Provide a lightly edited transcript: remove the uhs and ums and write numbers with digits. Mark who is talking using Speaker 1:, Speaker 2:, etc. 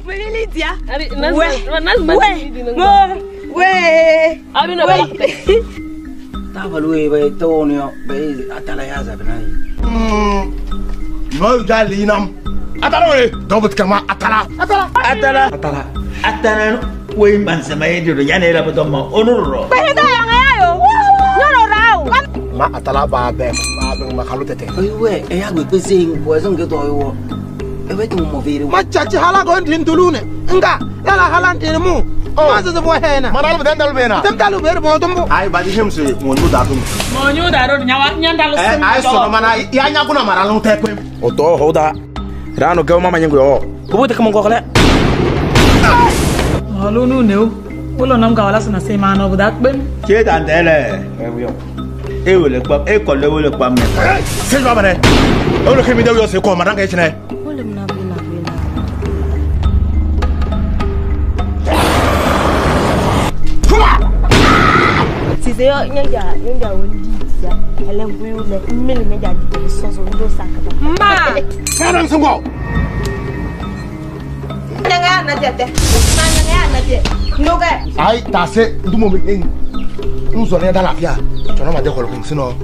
Speaker 1: Melidia.
Speaker 2: Abi nas
Speaker 1: We.
Speaker 2: nas
Speaker 1: We. Mo. We.
Speaker 2: Abi no
Speaker 1: We.
Speaker 3: Tabalu e tonio be atala ya zabnai.
Speaker 4: No jalinam. Atala we. Dobut kama atala. Atala.
Speaker 5: Atala.
Speaker 3: Atala.
Speaker 5: Atala we mansama yedo yana la bodomma onurro.
Speaker 1: Peheda ya ngayo. Nyoro rao.
Speaker 4: Ma atala ba be ba be ma kalu tete.
Speaker 3: Oyi we e ya gbe pese poison ke to yo. E we tu mo vere.
Speaker 6: Ma chachi hala go ndin tulune. Nga lala hala ndin mu. Ma zaza bo hena.
Speaker 4: Ma dalu den dalu be na.
Speaker 6: Tem dalu be bo tumbu.
Speaker 4: Ay ba di hemse mo ndu da dum.
Speaker 7: Mo nyu da ro nyawa nyandalu
Speaker 4: Eh ay sono mana ya nya kuna mara lu te kwem.
Speaker 8: O to hoda. Rano go mama nyengo yo.
Speaker 3: Kubo te kamo ngokle.
Speaker 7: Olu nu ne o. Ulo nam ka wala suna se ma no budak bem.
Speaker 5: Che dandele.
Speaker 8: E yo.
Speaker 5: E wole kwa e kole wole kwa me.
Speaker 4: Se ba bane. O lo kemi de yo se ko ma danga chine.
Speaker 2: Wala mna bina bina.
Speaker 1: Size yo nyanja nyanja wondi ya. Ele ngwe le mmele nyanja di soso ndo sakaba.
Speaker 7: Ma.
Speaker 4: Karan sungo.
Speaker 1: Nyanga na tete. Ma nyanga na tete. Noga.
Speaker 4: Ay ta se ndu mo me en. Nzo ne da la fia. Chono ma de holo kun sino.